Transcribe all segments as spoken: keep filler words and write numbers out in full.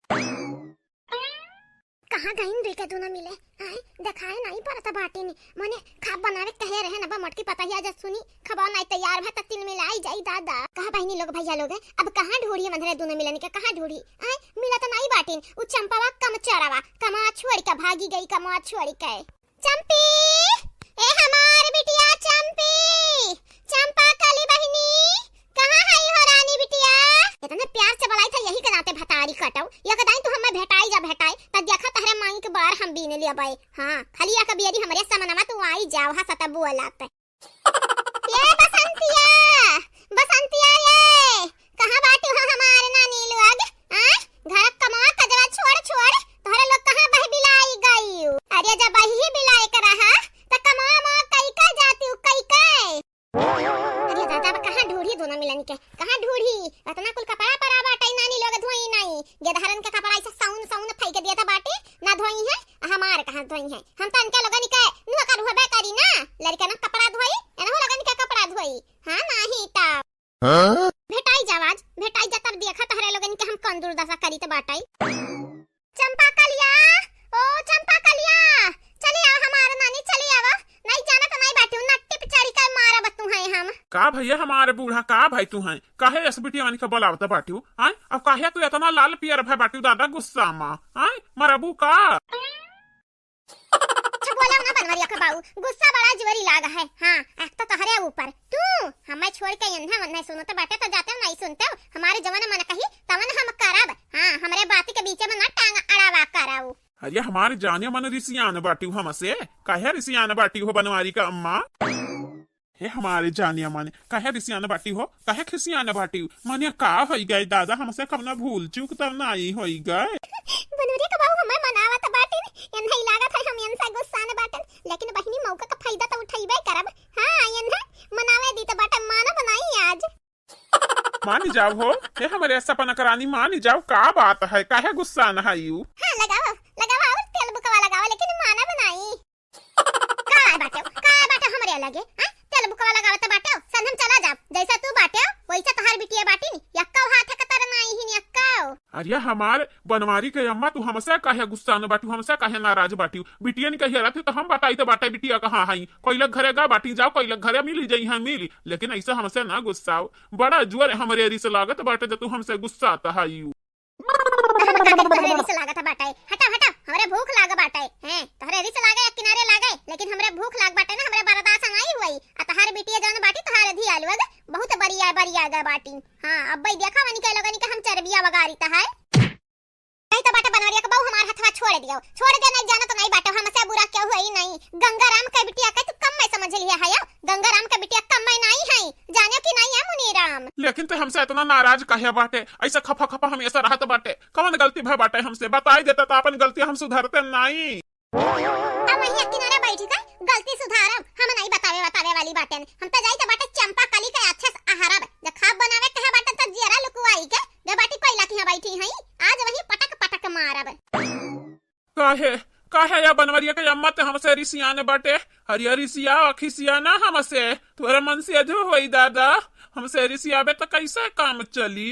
कहाँ गइन दुई के दुनो मिले? आय, देखाए नाई परत बाटिन। मने खाब बनावे कहे रहे न बा मोटकी पतहिया, जब सुनी खबा नाई तैयार भा त तिन मिलाई जाई दादा। कहाँ बहिनी लोग भैया लोग, अब कहाँ ढूढ़ी मनहरे दुनो मिलन के, कहाँ ढूढ़ी? आय, मिलत नाई बाटिन। उ चंपावा कमचोरवा कमा छोड़ के भागी गई, कमा छोड़ के। चंपी, ए हमार बिटिया चंपी, चंपा कली बहिनी, कहाँ हई हो रानी बिटिया? इतने प्यार से बुलाई था, यही के नाते भतारी कटऊ। एक दाई तू हमें भेटाई जा भेटाई, त देखा तहरे माई के बार हम बीन लेबै। हाँ, खाली एक बेरी हमरे समनवा तू आई जाओ, हंसत बोलत। ये बसंतिया, बसंतिया ये, कहाँ बाटी हो हमार नानी लोग? आय, घर कमवा कजवा छोड़ छोड़, तोहरे लोग कहाँ बह बिलाई गई? अरे जब बही बिलाई के रहा, त कमवा मवा कई का जाती हु, कई का? अरे दादा, अब कहाँ ढूढ़ी दुनो मिलन के, कहाँ ढूढ़ी? इतना कुल कपड़ा परा बाटे, नानी लोग धोई नाई, गेदहरन के कपड़ा ऐसे साउन साउन फेंक दिया था बाटे, ना धोई है, हमार कहाँ धोई है? हम तो इनके लोगन के नुआ का रुहबे करी ना, लड़कन के कपड़ा धोई, एनहु लोगन के कपड़ा धोई। हाँ, नाही त। हाँ? भेटाई जाव आज, भेटाई जा, तब देखा तहरे लोगन के हम कौन दुर्दशा करी त बाटाई। चंपा कलिया, ओ चंपा कलिया, चली आव हमार नानी, चली आव। नहीं जाना तो नहीं बाटू, नट्टी पे चढ़ी के मारब तू है हम। का भैया हमारे बूढ़ा, का भाई तू है? काहे एस बिटिया वानी के बोलावत बाटू? आय, अब काहे तू इतना लाल पियर भय बाटू दादा गुस्सा मा? आय, मरबू का? अच्छा बोला ना बनवरिया के बाऊ, गुस्सा बड़ा जोरी लाग है। हाँ, एक तो तहरे ऊपर, तू हमें छोड़ के इन्हें उन्हें सुनते बाटे तो जाते हो, नहीं सुनते हो। हमारे जवन मन कही तवन हम करब। हाँ, हमरे बात के बीच में ना टांग अड़ावा कराऊ। अरे हमारे जाने मन रिसियान बाटू हमसे, काहे रिसियान बाटू हो बनवारी का अम्मा? हे हमारे जानिया माने, काहे रिसियान बाटी हो, काहे खिसियान बाटी? माने का होई गए दादा, हमसे कवना भूल चूक त नाई होई गए? बनवरिया के बाऊ हमें मनावत बाटिन, एन्हे लागत है हम एनसे गुस्सान बाटन, लेकिन बहिनी मौका का फायदा त उठैबे करब। हाँ, एन्हे मनावे दी त बाटे, मानब नाई आज। मानी जाओ हो, हे हमरे सपना करानी, मानी जाओ, का बात है, काहे गुस्सान है यू? हाँ, लगाओ, लगाओ और तेल बुकवा लगाओ, लेकिन मानब नाई। का बाटे, का बाटे हमरे लगे? हाँ? तेल बुकवा लगावत बाटे, संग हम चला जाब। जैसा तू बाटे, वैसा तोहार बिटिया बाटी नी। यक्का हाथ कतर नाई ही नी, यक्का। अरे हमार बनवारी के अम्मा, तू हमसे काहे गुस्सान बाटू, हमसे काहे नाराज बाटू? बिटिया नी कहिया रहती तो हम बताई तो बाटे बिटिया कहाँ हई। कोई लोग घरे गा बाटी, जाओ कोई लोग घरे मिली जाई है मिली, लेकिन ऐसे हमसे ना गुस्साओ। बड़ा जोर हमरे रिस लागत बाटे जब तू हमसे गुस्सात हई। हम का करी, तोहरे रिस लागत बाटे। हटाओ, हटाओ, हमरे भूख लाग बाटे। हैं, तोहरे रिस लागे या किनारे लागे, लेकिन हमरे भूख लाग बाटे ना, हमरे बर्दाश्त नाई हुई। आ तोहार बिटिया जौन बाटी, तोहार धिया लोग बहुत बरिया, बरिया गा बाटी। हाँ, अब भाई देखा वनी के लोगनी के हम चरबिया वगारी तहार। नहीं तो बाटे बनवरिया के बहू हमार हथवा छोड़ दियो, छोड़ दे, नहीं जानो तो नहीं बाटे, हमसे बुरा क्यों हुई नहीं। गंगाराम के बिटिया के तू कम में समझ लिया है, गंगाराम के बिटिया कम में नहीं है, जाने की नहीं है मुनीराम। लेकिन ते हमसे इतना नाराज काहे बाटे? ऐसा खफा खफा हमेशा रहत बाटे। कौन गलती भय बाटे हमसे? बताई देता तो अपन गलती हम सुधरते नाई। अब वहीं एक किनारे बैठी के गलती सुधारब, हम नहीं बतावे बतावे वाली बाटेन। हम तो जाई तो बाटे चंपा कली के अच्छे से अहरब। जब खाब बनावे कहे बाटे तो जियरा लुकुआई के जो बाटी कोयला की यहाँ बैठी हई, आज वहीं पटक पटक मारब। काहे, काहे या बनवरिया के अम्मा ते हमसे रिसियान बाटे? अरे रिसिया खिसिया ना हमसे, तोरा मन से अधो होई दादा, हमसे रिसियाबे त कैसे काम चली?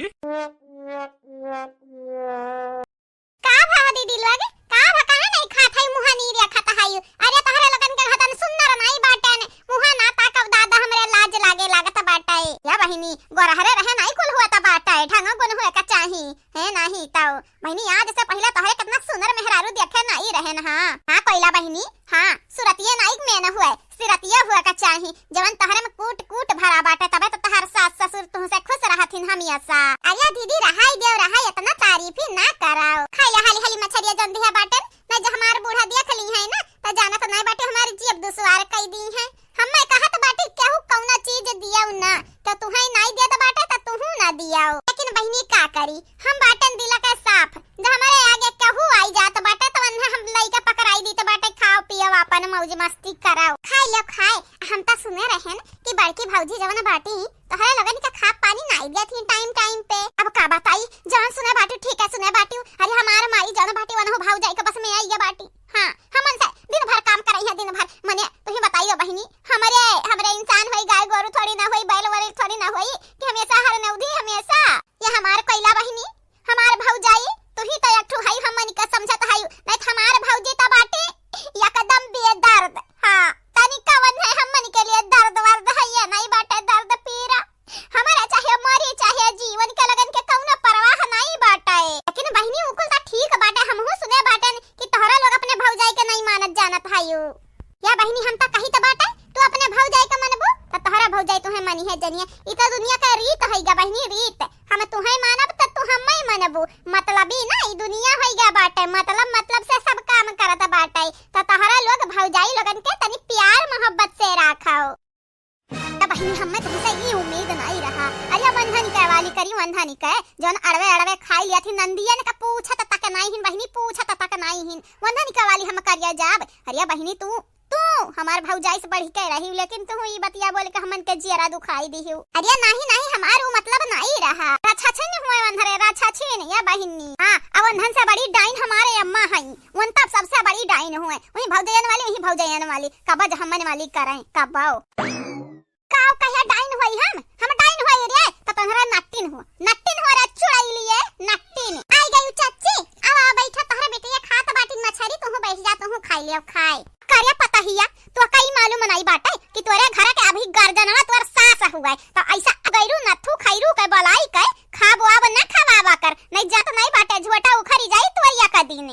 का भा दीदी लोग, का भा, काहे नहीं खात हई, मुँह नीर या खाता हई? अरे तोहरे लोगन के हतन सुंदर नहीं बाटेन, मुँह ना ताकब दादा, हमरे लाज लागे लागत बाटे। या बहिनी, गोरहरे रहे नहीं कुल हुआ त बाटे, ढंग गुन हुए का चाही, है नहीं तौ। बहिनी, आज से पहिले तोहरे कितना सुंदर मेहरारू देखे नाई रहेन। हाँ, हाँ, कोयला बहिनी, हाँ, सुरतिये नाई मेन हुए, सिरतिये हुए का चाही। जवन तोहरे में कूट कूट भरा बाटे, तबे तो तोहर सास ससुर तुहसे खुश रहथिन हमेशा। अरे दीदी, रहाई देव रहाई, इतना तारीफ ही ना कराओ। खाई ले हाली हाली मछरिया जौन दिया बाटन, नहीं जो हमार बूढ़ा देख ली है ना, तो जाना तो नहीं बाटे हमारी जीभ दुश्वार कई दी है। हम्मे कहत बाटी केहू कौनो चीज दियौ ना, तो तुहई नाई देत बाटे त तुहू ना दियौ। लेकिन बहिनी का करी, हम बाटन दिल के साफ, जो हमरे आगे केहू आई जात बाटे तो अन्हे हम लइका पकड़ाई दीत बाटे, खाओ पियो आपन मौज मस्ती कराओ, खाई लो खाए। हम त सुने रहेन कि बड़की भौजी जवन बाटी तोहरे लोगन के खाब पानी नाई देत ही टाइम टाइम पे। अब का बताई, जवन सुने बाटी ठीक है सुने बाटी। अरे हमार माई जवन बाटी वनहु भौजाई के बस में आई बाटी। हाँ, हमन से दिन भर काम करई है, दिन भर। तुही बताइयो बहिनी, हमरे, हमरे इंसान होई, गाय गोरू थोड़ी ना होई, बैल वैल थोड़ी ना होई कि हमेशा हर नौधी हमेशा। ये हमार कोयला बहिनी, हमार भौजाई, तुही तो एक ठो जनिए, ई तो दुनिया का रीत होइगा बहिनी, रीत। हम तुहैं मानब त तू हम्मै मानबू। मतलबी ना ई दुनिया होइगा बाटे, मतलब, मतलब से सब काम करत बाटे। त तहरा लोग भौजाई लोगन के तनी प्यार मोहब्बत से राखो। त बहिनी, हम्मे तुमसे ई उम्मीद नाई रहा। अरे वंधन के वाली करी, वंधन के, जौन अड़वे अड़वे खाई लिया थी, नंदियन का पूछत तक नाई हिन बहिनी, पूछत तक नाई हिन। वंधन के वाली हम करिया जाब। अरे बहिनी, तू तू हमार भौजाई से बढ़ी के रही, लेकिन तू ई बतिया बोल के हमन के जियरा दुखाई दिहू। अरे नाही, नाही, हमार ऊ मतलब नाही रहा। राछछिन हुए वंधरे, राछछिन, या बहिनी। हाँ, अब वंधन से बड़ी डाइन हमारे अम्मा हई। वन तब सबसे बड़ी डाइन हुए। वही भौजयन वाली, वही भौजयन वाली। कबज हमन वाली करें, कबो। काव कहे डाइन होई हम? हम डाइन होई रे, त तोहरा नट्टिन हो, नट्टिन हो रे चुड़ैलिए, नट्टिन। आई गई चच्ची, आवा बैठा, तोहरे बेटिया खात बाटिन मछरी, तुहू बैठ जा, तुहू खाई ले, खाए। करे पतहिया, तो कई मालूम नहीं बाटे कि तोरे घर के अभी गर्जनवा तोर सास हुए, त ऐसा गैरू नथु खैरू के बलाई के खाब वाब न खवावा कर, नहीं जात नहीं बाटे, झोटा उखरी जाई तोरिया का दिन।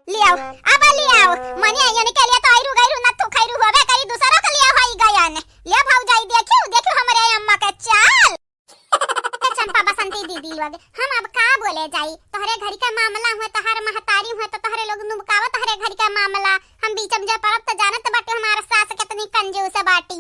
ले आओ, अब ले आओ। मने यानी के लिए तो आइरू गैरू नथु खैरू होबे करी, दूसरा के लिए होई गयन। ले भौजाई, देखियो, देखियो हमरे अम्मा के चाल। ए चंपा बसंती दीदी लोग, हम अब का बोले जाई? तोहरे घर का मामला हुए, तोहर महतारी हुए, तो तोहरे लोग नुमकावा तोहरे घर का मामला। हम बीच में जा परब तो जानत बाटे हमार सास कितनी कंजूस बाटी।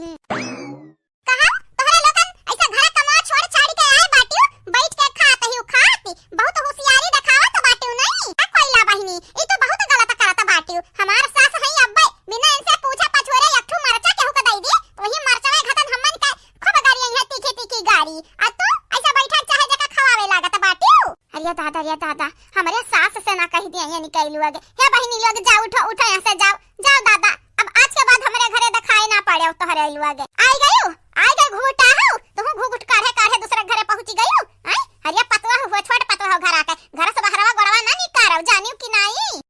कहा, तोहरे लोगन ऐसा घर कमवा छोड़ छाड़ के आए बाटियो, बैठ के खात ही खात, बहुत होशियारी देखावत बाटियो नहीं। का कोइला बहिनी, ई तो बहुत गलत करत बाटियो। हमार सास हई अब्बे, बिना इनसे पूछे पछोरे एक ठो मरचा केहू के दई दी, तो वही मरचवे घतन हमन के खूब गारी है, तीखी तीखी गारी। आ तू ऐसा बैठा चाहे जका खवावे लागत बाटियो। अरे दादा, अरे दादा, हमरे सास से ना कह दिया ये निकैलू आगे। हे बहिनी लोग, जाओ, उठो, उठो, यहाँ से जाओ, जाओ दादा, अब आज के बाद हमरे घरे दिखाई ना पड़े तोहरे आइलू आगे। आई गयो, आई गए घूटा हो, तुहू घूघूट काढ़े काढ़े दूसरे घरे पहुँची गयो। आई, अरे पतवा हो, छोट पतवा हो घर आके, घर से बहरवा गोड़वा ना निकारो, जानियो कि नाई?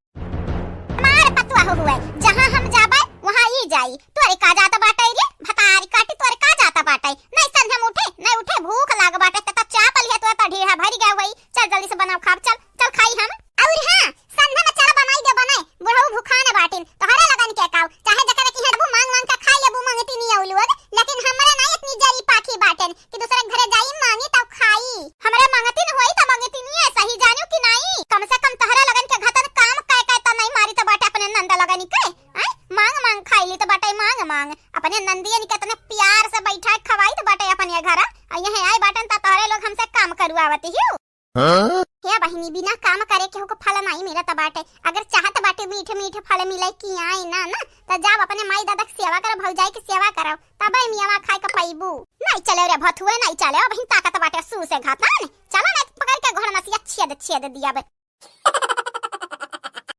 हमार पतवा हो हुए, जहाँ हम जाबे, वहाँ ई जाई। तोरे का जात बाटे रे, भतारी काटी, तोरे का जात बाटे? नहीं संझम उठे, नहीं उठे, भूख लाग बाटे, त, त चाप लिहे, तोरे त ढीहा भरी गया हुई। चल जल्दी से बनाओ खाब, चल, चल खाई हम। और हाँ, संझा में चल बनाई दे बने, बुढ़ऊ भुखान बाटिन, तोहरे लगन के काऊ, चाहे जकरे की है, मांग मांग के खाई लेबू मंगती नहीं औलू, लेकिन हमरे नहीं इतनी जरी पाखी बाटेन कि दूसरे घरे जाई मांगी तब खाई। हमरे मंगती न होई त मंगती नहीं है, सही जानियो कि नहीं? कम से कम तोहरे लगन के घतन काम कह कह त नहीं मारी त बाटे अपने नंद लगन के, हैं? मांग मांग खाई ली त बाटे मांग मांग। अपने नंदियन के इतने प्यार से बैठा खवाई त बाटे अपने घर, आ यहाँ आए बाटन त तोहरे लोग हमसे काम करवावती हियो। हाँ? हे बहिनी, बिना काम करे केहू को फल नाई मिलत बाटे। अगर चाहत बाटे मीठे मीठे फल मिले कि आए ना, ना, त जाब अपने माई दादा के सेवा करो, भौजाई के सेवा करो, तबे मियावा खाए के पइबू। नाई चले रे भथुए, नाई चले, अबहिन ताकत बाटे सू से घातन। चलो ना पकड़ के घोड़ नसिया छेद छेद दिया बे।